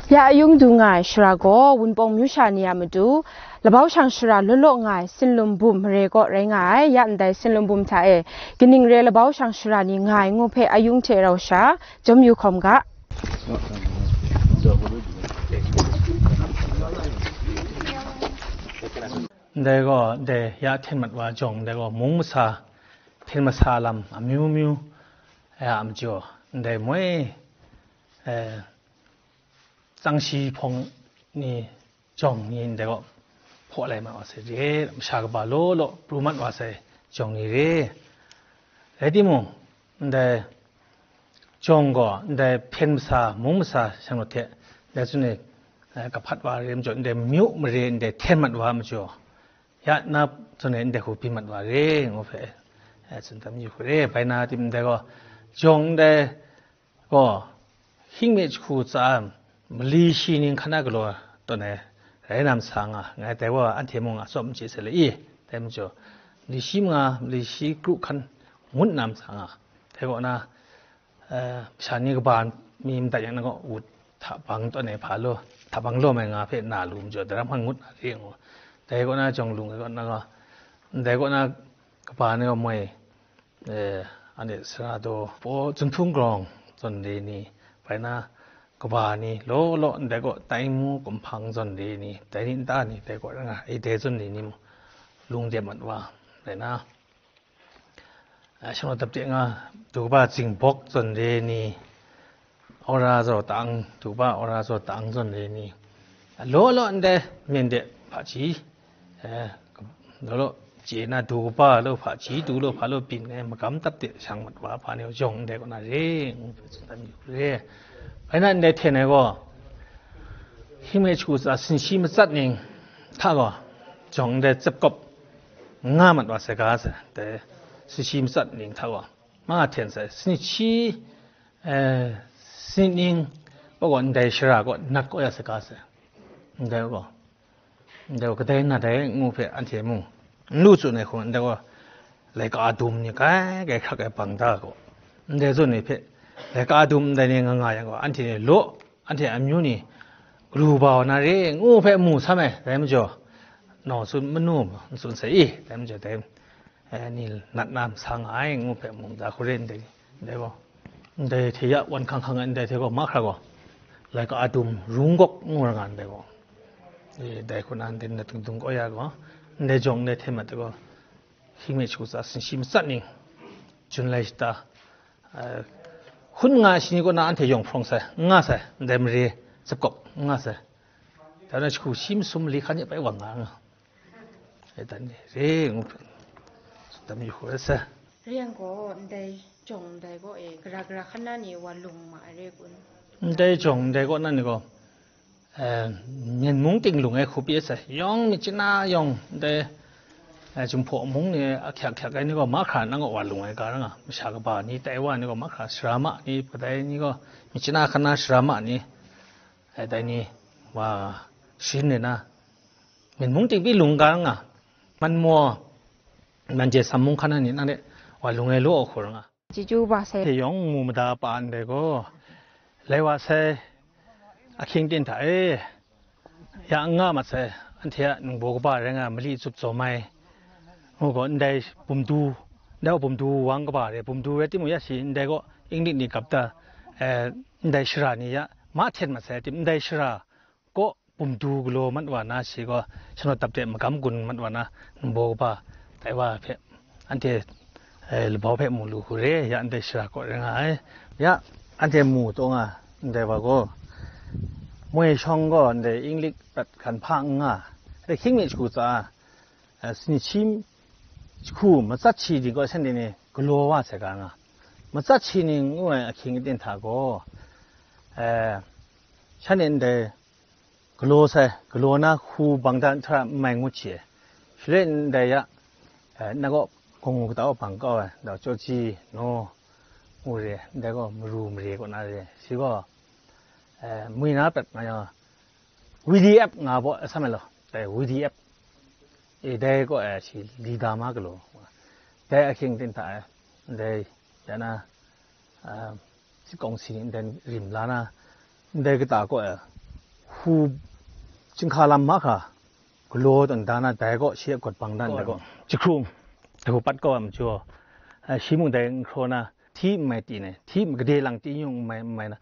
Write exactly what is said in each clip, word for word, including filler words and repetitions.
Ya ayung du nga ai shara gaw Wunpawng myu sha ni a matu, labau shang shara law law nga ai Sinlum Bum mare kaw rai nga ai. Ya ndai Sinlum Bum hta e, kaning re labau shang shara ni nga ai ngu hpe ayung hte rau sha, jawm yu hkawm ga. Ndai gaw, ndai ya hten mat wa jawng, ndai gaw mung masa, hpyen masa lam amyu myu, ya a majaw, ndai moi, eh, tsang shi hpawng ni jawng ni ndai gaw hpaw lai mat wa sai re, masha kaba law law pru mat wa sai jawng ni re. Rai timung, ndai jawng gaw ndai hpyen masa, mung masa shanglawt hte ndai tsun e, eh, kahpat wa re majaw, ndai myu mare ndai hten mat wa majaw, ya na tsun e ndai hku byin mat wa re, ngu hpe, eh, tsun tam yu hku re. Bai na tim ndai gaw, jawng ndai gaw, hingme jahku tsa mali shi ning hkan a galaw tawn ai rai na masa nga, ngai dai wa anhte mung a tsawm n chye sai le i, dai majaw, mali shi manga, mali shi kru hkan ngut na masa nga, dai kaw na, eh, masha ni kaba mi madat yang na gaw, wut hta bang tawn ai hpa law, hta bang lawm ai nga hpe na lu majaw, dai ram hkan ngut na re ngu, dai kaw na jawng lung ai kaw na gaw, dai kaw na kaba ni gaw moi, eh, anhte sara daw paw, zunhpung grawng zawn re ni, bai na kaba ni, law law ndai gaw taimu kumhpang zawn re ni, dai ni nta ni, dai gaw nga, e dai zawn re ni mung, lung dep mat wa, bai na, eh, shanglawt dap de nga, du kaba zingbawk zawn re ni, Aura zaw tang, du kaba aura zaw tang zawn re ni, law law ndai, myen de hpaji, eh, law law chye na du kaba law hpaji, du law hpa law byin ai magam tap de shang mat wa hpa ni jawng ndai kaw na re, ngu hpe tsun dan yu re. Bai na ndai hten ai gaw, hingme shagu tsa sinshi matsat ning hta gaw, jawng ndai tsep kawp nga mat wa sai ga sai, dai sinshi matsat ning hta gaw, ma hten sai, sinshi, eh, sinning, pa gaw ndai shara kaw nat kaw ya saga sai, ndai gaw, ndai gaw kadai nat ai ngu hpe anhte mung n lu tsun ai hku, ndai gaw laika dum ni kai kai hkrak ai bang da gaw, ndai zawn ni hpe laika dum ndai ni nga nga yang gaw, anhte ni law, anhte amyu ni galu ba wa na re ngu hpe mu sam ai, dai majaw, naw tsun manu n tsun sai i, dai majaw, dai eh, ni nat na masa nga ai, ngu hpe mung da hku re ndai, ndai gaw, ndai hte ya wan hkang hkang ai ndai hte gaw mahkra gaw, laika a dum rung gawk ngu ra nga ndai gaw, eh, dai hku na ndai nat dung dung kau ya gaw, ndai jawng ndai hte mat gaw, hingme shagu tsa sinshi matsat ning, Jun lai shata, eh, hkun nga ai shi ni kaw na anhte yawng hprawng sai, n nga sai, ndai mare tsap kawp n nga sai, dai na shagu shi masum mali hkan e bai wang nga nga. E dan ni re ngu hpe tsun tam yu hku rai sai. Re yang gaw, ndai jawng ndai gaw e, gara gara hkan na ni wa lung ma ai re kun? Ndai jawng ndai kaw na ni gaw, eh, myen mung ting lung ai hku pyi sai. Yawng myit chana yawng ndai, eh, Jinghpaw mung ni ahkyak hkyak ai ni gaw mahkra nang gaw wa lung ai ga ra nga. Masha kaba ni, tai wa ni gaw mahkra, sara ma ni, kadai ni gaw myit chana hkan na sara ma ni, eh, dai ni wa sharin re na, myen mung ting pyi lung ga nga, man maw, man je sam mung hkan na ni nang de wa lung ai law hku ra nga. Chyeju ba sai. Hte yawng mu mada pa ndai gaw, lai wa sai, ahkying aten hta e, ya n nga mat sai, anhte a ningbaw kaba rai nga ai mali tsup tsawm ai, ngu gaw, ndai bumdu, ndai gaw bumdu wang kaba re, bumdu rai timung, ya shi ndai gaw Inglik ni gap da, eh, ndai shara ni ya ma hten mat sai, tim ndai shara kaw bumdu galaw mat wa na, shi gaw shanawt dap de magam gun mat wa na, ningbaw kaba tai wa hpe, anhte, eh, labau hpe mu lu hku re, ya ndai shara kaw rai nga ai. Ya, anhte mu taw nga, ndai wa gaw, moi shawng gaw ndai Inglik prat hkan hpa n nga, dai hkying mi shagu tsa, eh, sinshi shagu matsat shi ni gaw shanhte ni galaw wa sai ga nga, matsat shi ni ngu ai ahkying aten hta gaw, eh, shanhte ndai galaw sai, galaw na hku bang da ntara n mai ngut shi ai. Shaloi ndai ya, eh, na gaw gawngngu kata wa bang kau ai, dau chyaw ji, naw, ngu re, ndai gaw maru mare kaw na re, shi gaw, eh, mwi na prat nga yang, V D F nga baw, eh, sam ai law, dai V D F, e, dai kaw, eh, shi leader ma galaw, dai ahkying aten hta, eh, ndai ya na, ah, sit kawng si ni ndai rim la na, ndai kata kaw e, Hpu chyinghka lam mahkra galaw tawn da na, dai gaw shi a gawt bang dan dai gaw, jahkrung, dai hku pat kau ai majaw, eh, shi mung dai n hkraw na, hti n mai ti ne, hti gade lang ti yung n mai, n mai na,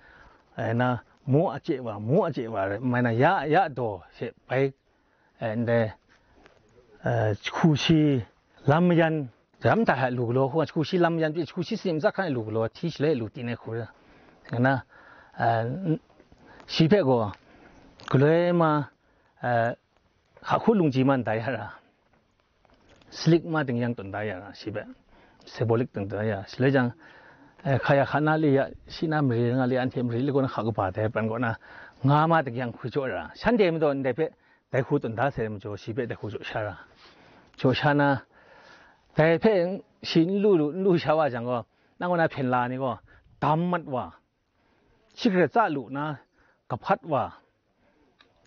eh, na, mu a chye wa, mu a chye wa rai, n mai na, ya, ya daw she bai, eh, ndai, eh, jahku shi lam mayan, ram ta hta lu galaw hku, jahku shi lam mayan pyi, jahku shi si mat hkra lu galaw, hti shaloi lu ti ne hku ra. Nga na, eh, n-, shi hpe gaw, galoi ma, eh, hka hku lungji man da ya ra, slik ma tingnyang tawn da ya ra, shi hpe symbolic tawn da ya, shaloi jang, eh, hka ya hka na li ya, shi na mare nga li, anhte mare li gaw na hka kaba dai pran gaw na, nga ma tingnyang hku jaw ra, shanhte majaw ndai hpe, dai hku tawn da sai majaw, shi hpe dai hku jaw sha ra, jaw sha na, dai hpe shi n lu lu, n lu sha wa jang gaw, nang kaw na hpyen la ni gaw, dam mat wa, shikra tsa lu na, kahpat wa,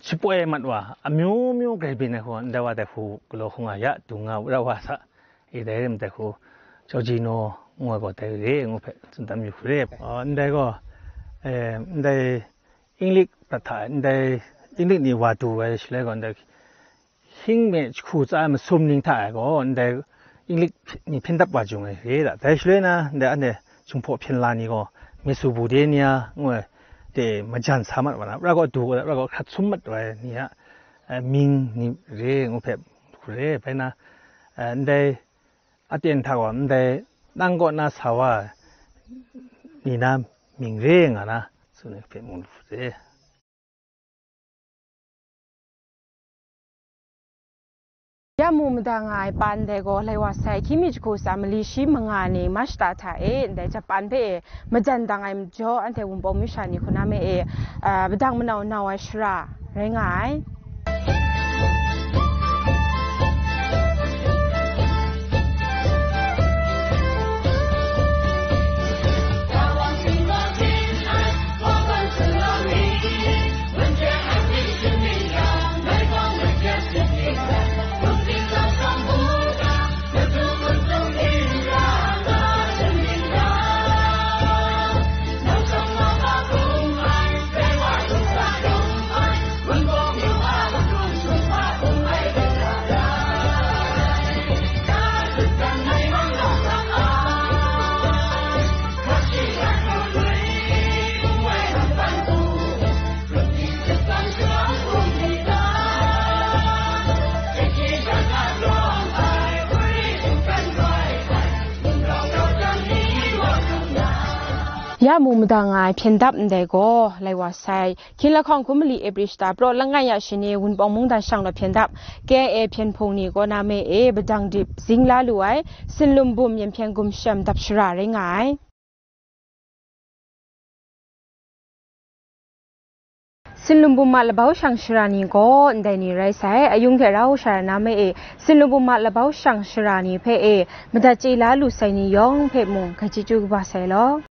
shapoi mat wa, amyu myu grai byin ai hku, ndai wa dai hku galaw hkung nga ya, dung nga, rau wa sa, e dai rim dai hku, chyaw ji naw, ngu ai gaw dai re, ngu hpe tsun tam yu hku re. Aw, ndai gaw, eh, ndai Inglik prat hta, ndai Inglik ni wa du ai shaloi gaw, ndai hkying me jahku tsa ai masum ning hta e gaw, ndai Inglik ni hpyen dap wa jung ai re da. Dai shaloi na, ndai anhte Jinghpaw hpyen la ni gaw, Mesopotamia ngu ai de majan sa mat wa na, pra gaw du gaw, pra gaw hkrat sum mat wa ai ni a, eh, mying ni re ngu hpe hku re. Bai na, eh, ndai aten hta gaw, ndai nang kaw na sa wa ni na mying re nga na, tsun ai hpe mung hku re. Ya mu mada nga ai pa ndai gaw, lai wa sai, hkying mi jahku tsa mali shi manga ni March ta hta e, ndai Japan hpe e majan dang ai majaw, anhte Wunpawng masha ni hku na me e, a, padang manau nau ai shara rai nga ai. Ya mu mada nga ai hpyen dap ndai gaw, lai wa sai, Hkying lahkawng hkum mali April shata praw langai ya shani Wunpawng mungdan shang law hpyen dap, K I A hpyen hpung ni kaw na me e padang dip zing la lu ai, Sinlum Bum Yen Hpyen Gumshem dap shara rai nga ai. Sinlum Bum a labau shang shara ni gaw ndai ni rai sai, ayung hte rau shara na me e, Sinlum Bum a labau shang shara ni hpe e, madat chye la lu sai ni yawng hpe mung, hkai chyeju kaba sai law.